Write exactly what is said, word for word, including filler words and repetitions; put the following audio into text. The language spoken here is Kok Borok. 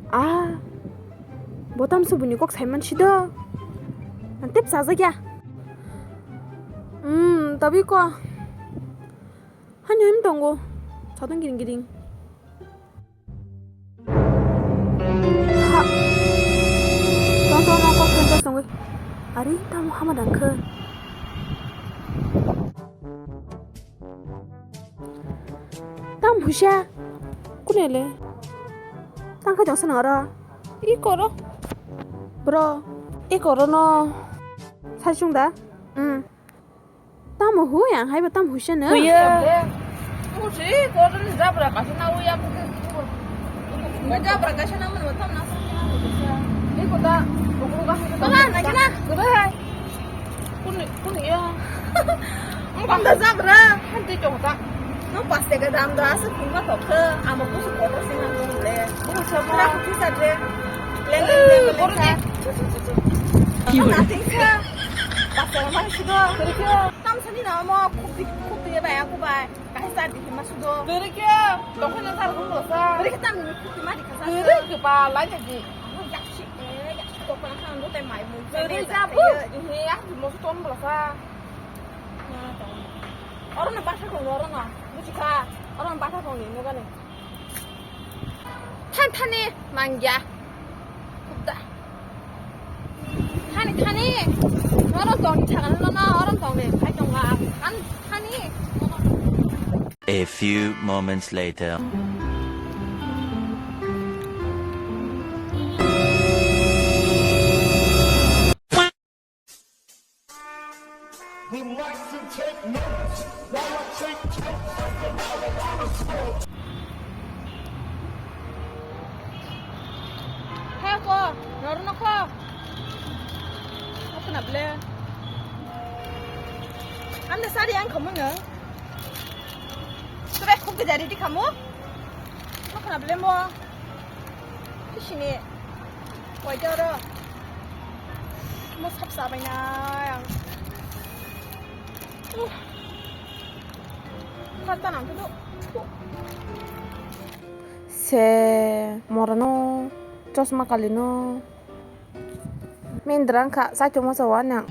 Ah, bo tamso buini kok saiman si do. Ang tep sajak ya. Hmm, tabi ko. Hani em tongo. Sadong giring giring. Ha. Tong tong tong kok tong tong. Ari, tamo hama dangkhe. Tam husia. Kunele. Tang kha jongsa nang aro. I koro. Bro. I koro no. Sai chung da. Hmm. Tamo hui ang haiba tam husia no. Huya. Musi koro ni jabra kasi na uya. Jabra kasi na mo tam na. Ni kota. Kota na kina. Kota hai. Kuni, kuni ya. Ang da jabra. Hanti chong ta. No pas tega dam da asa phungma thok khe. Amo kusu kotor sing ang le. Kusu ma. Kusu sa de. Le le le. Kotor de. Nothing sa. Pas tega ma sido. Tam sani na mo khukti khukti ba ya ku ba. Kaisa di ma sudo. Dere kya? Tokon na sar hum sa. Dere kya tam ni khukti ma di kasa. Dere kya ba la ya di. Yaksi, eh, yaksi tokona khan do tai mai mun. Dere ja bu. Ini ya di mo ton bla sa. Oro na basa tong oro na. Buji kha. Oro na basa tong ni no gane. Than thani mangya. Khubda. Thani thani. Oro tong ni thangana no na oro tong ni. Khai tong la. Than thani. A few moments later. Relax and take notes while I take totes of the marijuana smoke. He ko, noro no ko. Ko khna ble. Ande sari ang khamu no. Sura khuk gajari di khamu. Ko khna ble mo. Sini. Wajar ro. Mo sap sa bai na yang. Uh. Kata nang tu. Se morano chosma kalino. Mindra kha, sai tongma sa wana.